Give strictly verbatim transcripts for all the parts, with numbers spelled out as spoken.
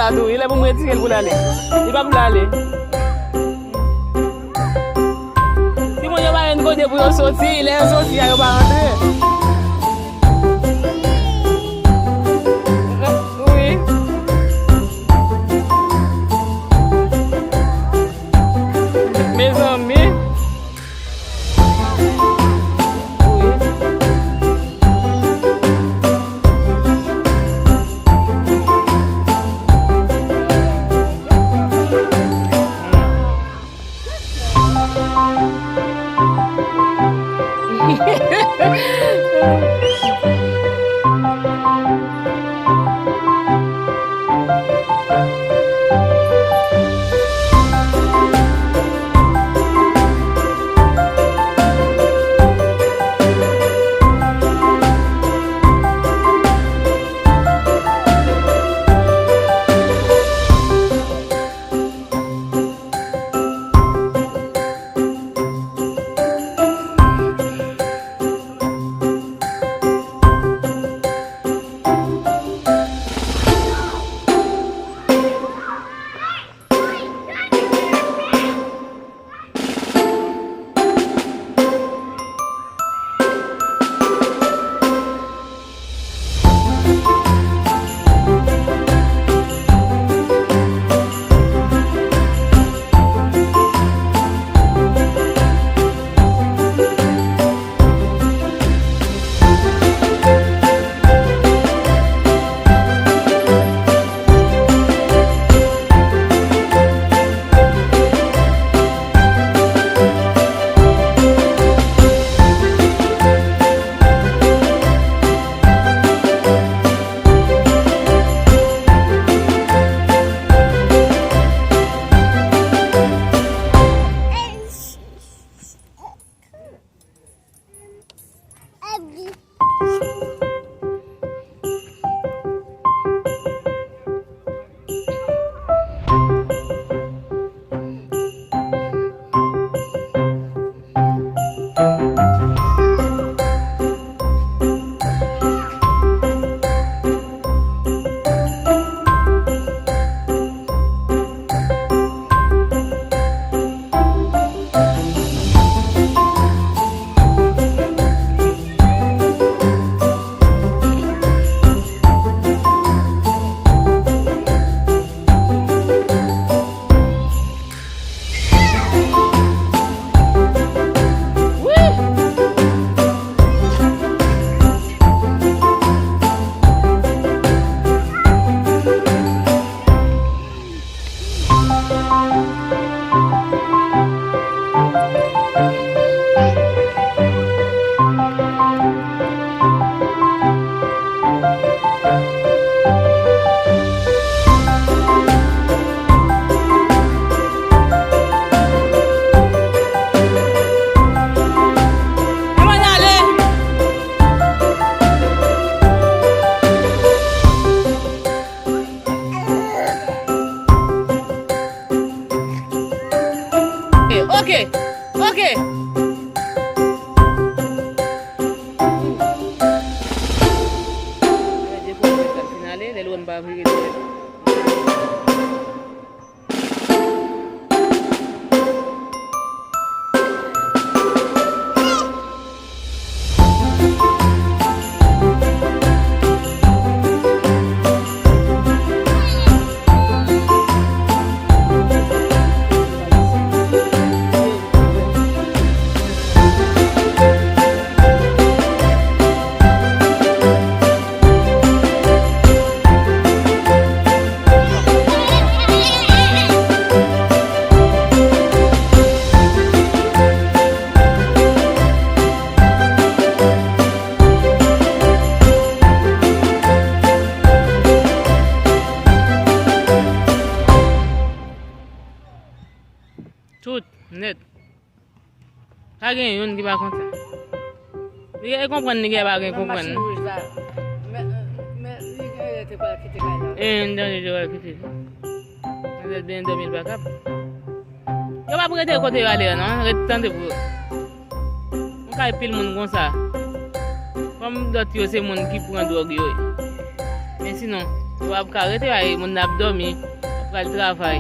Tou, li lè pou m retire l pou l ale. Li pa pou l ale. Timoun yo pa jwenn kote pou yo soti, lè yo soti a, yo pa rantre. Wi. Mezanmi. Ok, ok. Gade pou mwen sa fin ale, lè l wè m pa vire tèt. Tout nèt. Pa gen youn ki pa kontan. Li gen konprann, li gen pa gen konprann. Machin wouj la. Men, men, li gen lè te pral kite kay la. E, m tande yo pral kite. Mwen vle byen dòmi, l pa kab. Yo p ap rete kote yo ale a non, ret tande pou yo. Yon kay pil moun konsa. Kòm lòt yo se moun ki pran dwòg yo ye. Men sinon, Yo ap ka rete la, e moun nan ap dòmi, ap pral travay.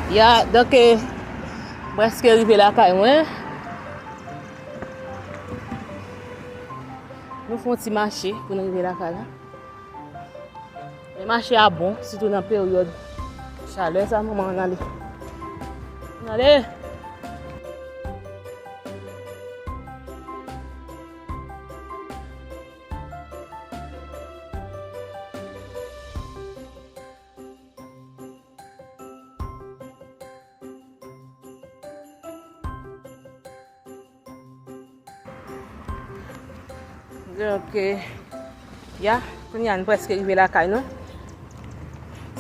Ya, donk, eh, m prèske rive lakay mwen. Nou fè yon ti mache pou n rive lakay la. Men mache a bon, sitou nan peryòd chalè sa, manman, ann ale. Ann ale! Donk, eh, ya, kounye a nou prèske rive lakay nou.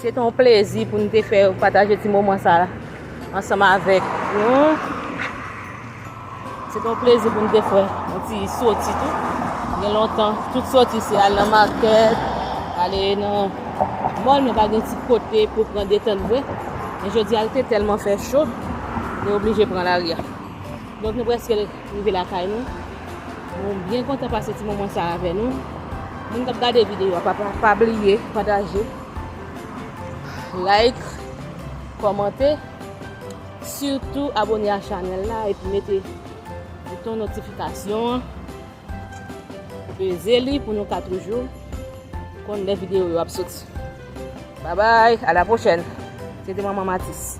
Se te yon plezi pou n te fè pataje ti moman sa la ansanm avèk nou. Se te yon plezi pou n te fè yon ti soti tou. Gen lontan, tout soti se al nan makèt, ale nan mòl, men pa gen ti kote pou pran detant vre. Men jodi a, l te tèlman fè cho, nou oblije pran lari a. Donk, nou prèske rive lakay nou. Nou byen kontan pase ti moman sa avè nou. Moun k ap gade videyo a, pa, pa, pa bliye pataje, like, kòmante, sitou abòne a chanèl la epi mete bouton notifikasyon an. Peze li pou nou ka toujou konn lè videyo yo ap soti. Babay, a la pwochèn. Se te manman Matis.